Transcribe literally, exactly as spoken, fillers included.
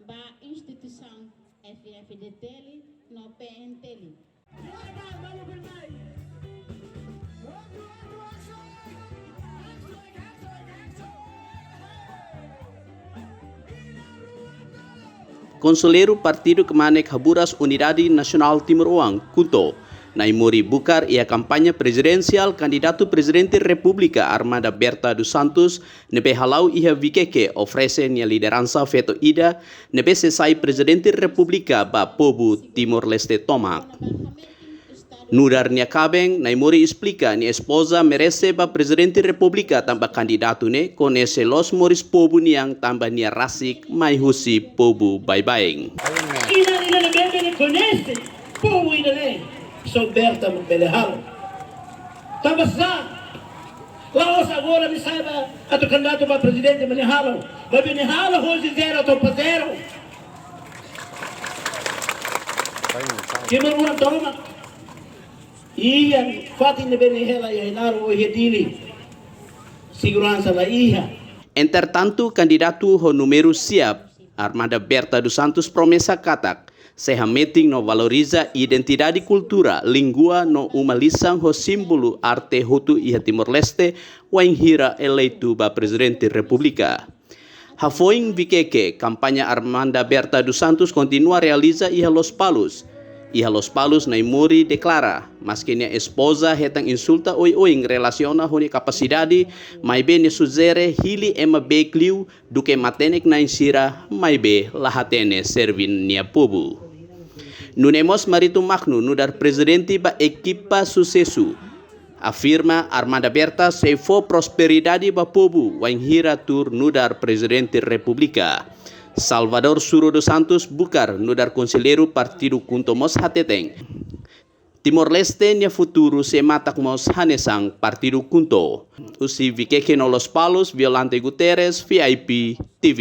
ba instituisaun F F D T L no P N T L. Konselleiru partidu kmanek haburas Unidade Nasionál Timor Oan, KUNTO, Naimori Bucar iha kampaña prezidensiál kandidatu Prezidente Repúblika Armanda Berta dos Santos ne'ebé hala'o iha Vikeke oferese nia lideransa feto ida ne'ebé sei sai Prezidente Repúblika ba povu Timor-Leste tomak. Nu'udar nia kaben, Naimori esplika nia espoza merese ba Prezidente Repúblika tanba kandidatu ne'e koñese loos moris povu nian tanba nia rasik mai husi povu baibain. Ida-ne'e ida-ne'ebé bele koñese povu ida-ne'e, só Berta mak bele halo. Tanba sá? La'ós agora nia sai ba atu kandidatu ba prezidente mak nia halo, maibé nia halo hosi zero to'o ba zero. Timor-Leste tomak. Iha fatin ne'ebé nia hela iha Ainaro ou iha Dili, seguransa la iha. Entretantu, kandidatu ho númeru sia, Armanda Berta dos Santos, promesa katak sei hametin no valoriza identidade kultura, língua no uma-lisan ho símbolu arte hotu iha Timor-Leste, wainhira eleitu ba Prezidente Repúblika. Hafoin Vikeke, kampaña Armanda Berta dos Santos kontinua realiza iha Lospalos. Iha Lospalos, Naimori deklara, maske nia espoza hetan insulta oioin relasiona ho nia kapasidade, maibé nia sujere hili ema beik liu duké matenek-na'in sira, maibé la hatene serve nia povu. Nune'e mós Marito Magno, nu'udar prezidente ba ekipa susesu, afirma Armanda Berta sei fó prosperidade ba povu wainhira tuur nu'udar Prezidente Repúblika. Salvador Suro dos Santos Bucar, nu'udar konselleiru partidu KUNTO mós hateten, Timor-Leste nia futuru sei matak mós hanesan partidu KUNTO. Husi Vikeke no Lospalos, Violante Guterres, V I P T V.